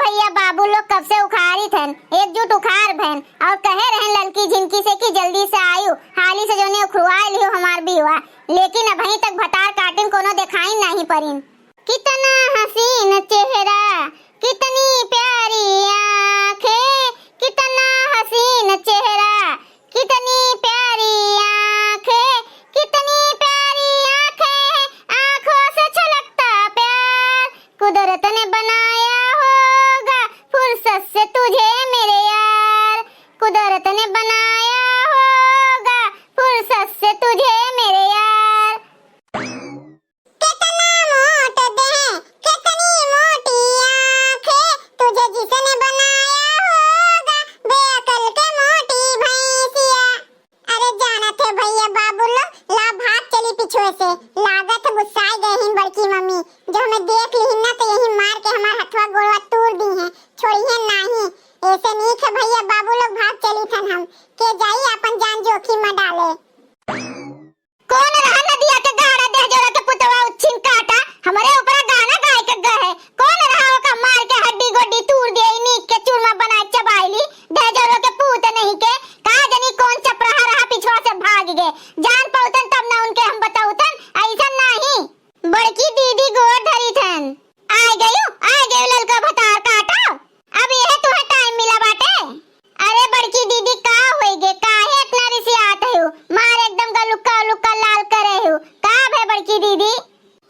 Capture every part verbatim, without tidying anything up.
भैया बाबू लोग कब से उखारित हन, एकजुट उखार भन, और कहे रहन ललकी झिनकी से कि जल्दी से आयु, हाली से जोने उखरुआए लियो हमार बियवा, लेकिन अबहीं तक भतार काटिन कोनो देखाइन नाहीं परिन। कितना हसीन चेहरा, कितनी प्यारी आंखें, कितना हसीन चेहरा, कितनी प्यारी आंखें, कितनी प्यारी आंखें हैं, आंखों से छलकता प्यार। कुदरत ने बनाया होगा फुर्सत से तुझे मेरे यार, कुदरत ने बनाया होगा फुर्सत से तुझे मेरे यार। कितना मोट देह, कितनी मोटी आंखें, तुझे जिसने बनाया होगा बेअकल के मोटी भैंसिया। अरे जानत है भैया बाबू लोग, ला भाग चली पिछुए से। लागत है गुस्साए गए ही बड़की मम्मी, जो हमें देख ली ना तो यही मार के हमार हथवा गोड़वा तूर दी हैं, छोड़ी है नाही। ऐसे नीक है भैया बाबू लोग, भाग चली थन हम, के जाई अपन जान जोखिम में डाले। कौन रहा नदिया के गाड़ा, देह जोरा के पुतवा उच्छिन काटा, हमरे ऊपरा गाना गाए के गए है। कौन रहा ओका मार के हड्डी गोड्डी तूर दिए, नीक के चूरमा बनाए चबाइली, देह जोरा के पूत नहीं के। का जनी कौन चपराहा रहा पिछवा से भाग गए। जान पौतन तब ना उनके हम बताउतन, ऐसा नाही। बड़की दीदी गोर धरी थन। आय गयू, आय गयू ललका भतार काटो। अब यह तुहे टाइम मिला बाटे। अरे बड़की दीदी का होई गे, काहे इतना रिसियात हो? मार एकदम गलुक्का उलुक्का लाल करे हो। का भे बड़की दीदी?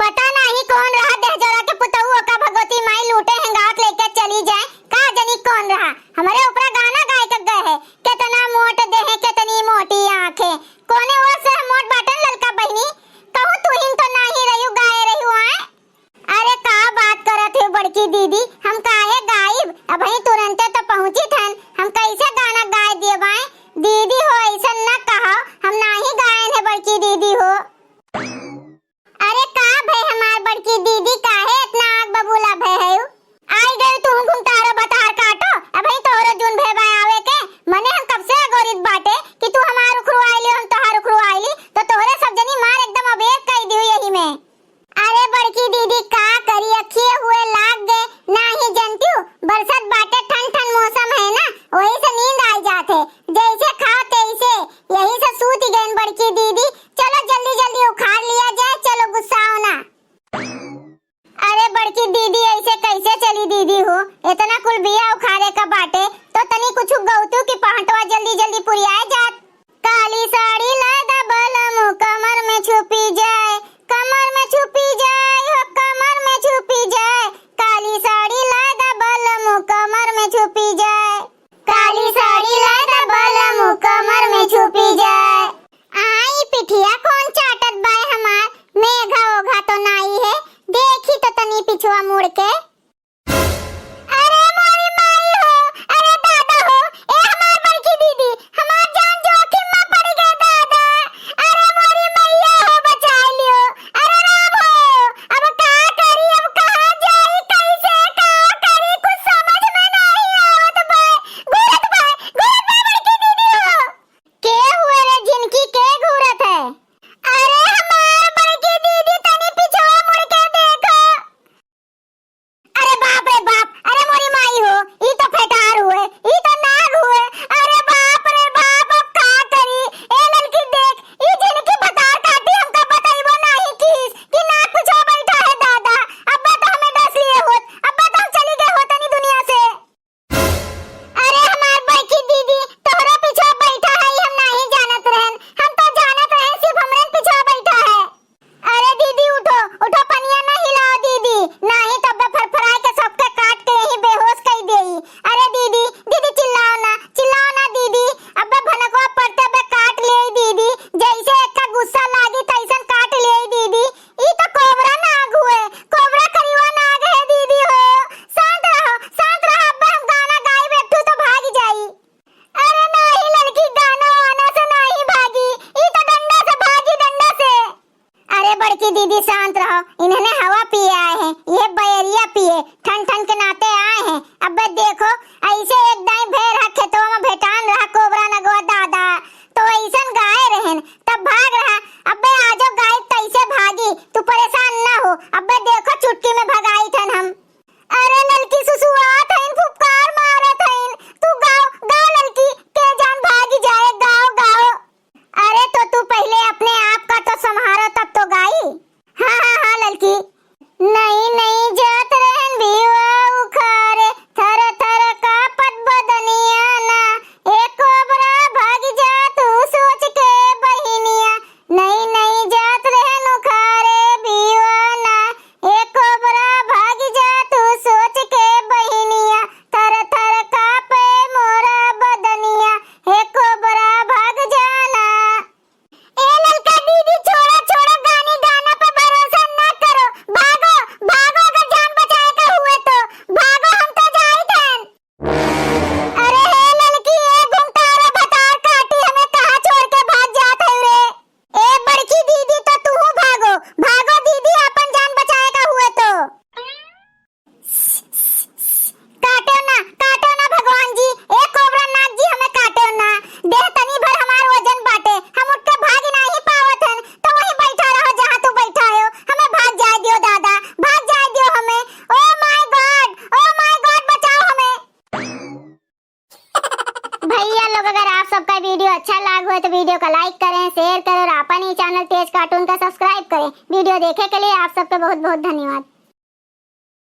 पता नाही कौन रहा देह जोरा के पुतऊ ओका भगवती माई लूटे हेंगावत लेके चली जाए। का जनी कौन रहा? हमरे ऊपरा गाना गाए के गए है। कितना मोट देह, कितनी मोटी आंखें। कोने ओर से हम मोट बाटन ललका बहिनी? कहूँ तू ही तो नाही रही गाए रही आए। अरे का बात करत हो बड़की दीदी, हम काहे गाइब? अबहीं तुरंते तो पहुँचित हन, हम कैसे गाना गाए देबाएँ? दीदी हो, ऐसन न कहो, हम नाही गायन है बड़की दीदी हो। अरे का भय हमार बड़की दीदी, काहे इतना आग बबूला भय है? आई गई तू घुमतारो भतार काटो, अबहीं तोहरो जून भैया लोग, अगर आप सबका video अच्छा लाग होय तो video का like करें, share करें और अपन ही channel तेज cartoon का subscribe करें। Video देखे के लिए आप सबके बहुत बहुत धन्यवाद।